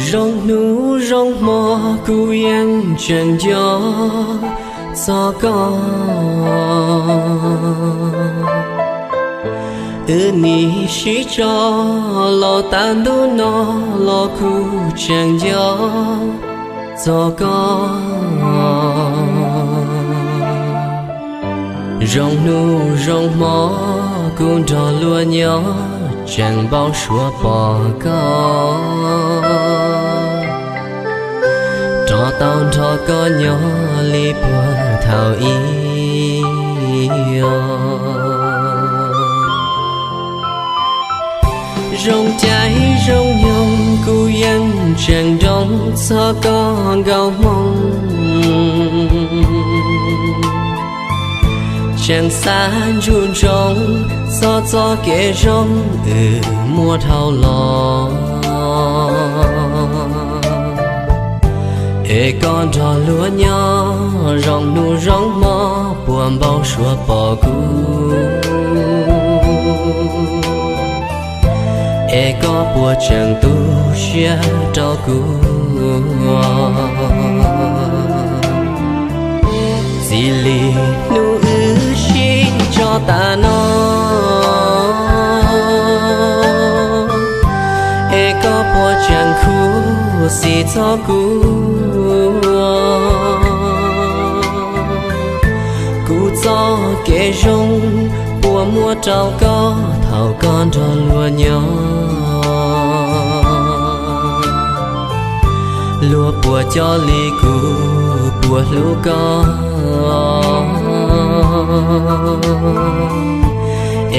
Zoo hnub zoo hmo kuv yeej tseem nco txog koj. Wb nim sib tso los tas ntuj no los kuv tseem nco txog koj. Zoo hnub zoo hmo kuv nrog luag nyob tseem npau suav pom koj. Rov tau nrog koj nyob li puag thaum ub. Zoo caij zoo nyoog kuv yeej tseem nroo txog koj nkauj hmoob. Tseem xav ntsuj ntsoov txog txoj kev zoo uas muaj dhau los. Es koj nrog luag nyob zoo hnub zoo hmo puas npau suav pom kuv. Es koj puas tseem tu siab rau kuv. Txij li hnub wb sib tso tas no, es koj puas tseem khuv xim txog kuv. Kuv txoj kev zoo puas muaj rau koj thaum koj nrog luag nyob. Luag puas coj li kuv puas hlub koj.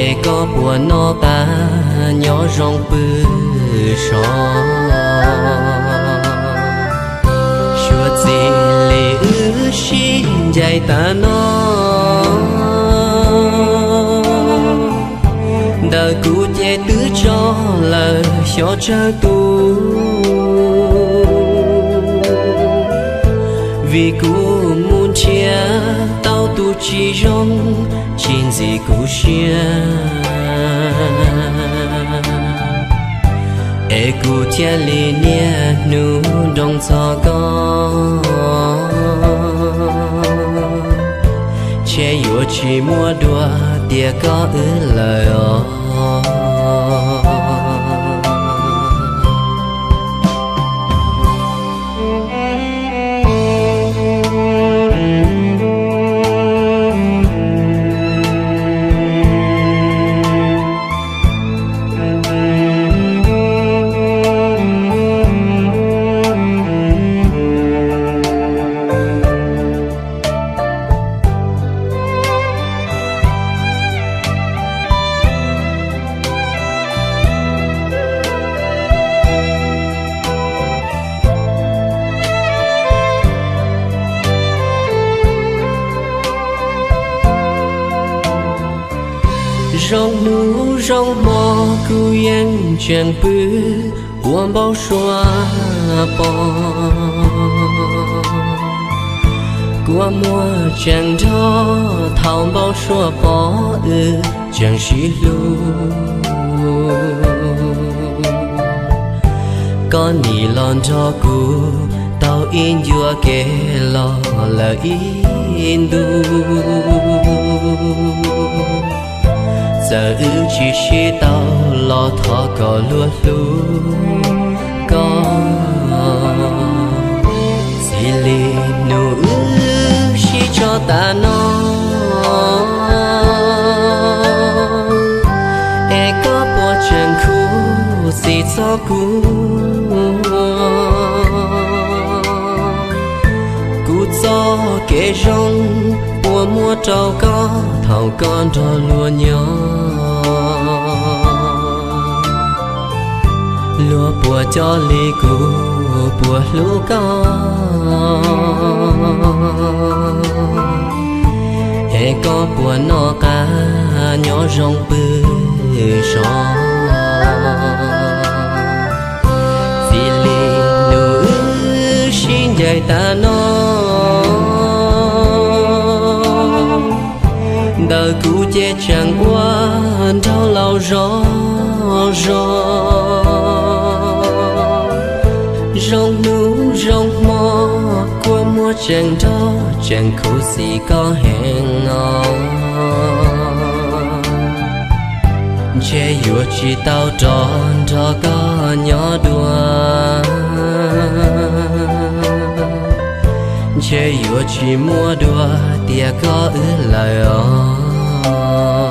Es koj puas noj qab nyob zoo pw sov. Suav txij li wb sib ncaim tas no, ntawm kuv ces twb tso lawm xyov tsawg tus. Vim kuv mus nrhiav tau tus tsis zoo, tsis ntxim kuv siab. Es kuv thiaj li niaj hnub nroo txog koj, ntshe yuav tsis muaj dua tiam koj wb lawm os. Zoo hnub zoo hmo kuv yeej tseem pw ua npau suav pom. Kua muag tseem nrho thaum npau suav pom wb tseem sib hlub. Koj nim los nrog kuv taug ib ncua kev los lawm ib ntus. Txawm wb tsis sib tau los thov kom luag hlub koj. Txij li hnub wb sib tso tas no, es koj puas tseem khuv xim txog kuv. Kuv txoj kev zoo puas muaj rau koj thaum koj nrog luag nyob. Luag puas coj li kuv puas hlub koj, es koj puas noj qab nyob zoo pw sov. Txij li hnub wb sib ncaim tas no, ntawm kuv ces tseem ua nraug laus zog zog. Tseem nrog tseem khuv xim koj heev os, ntshe yuav tsis tau rov nrog koj nyob dua, ntshe yuav tsis muaj dua tias koj wb lawm os.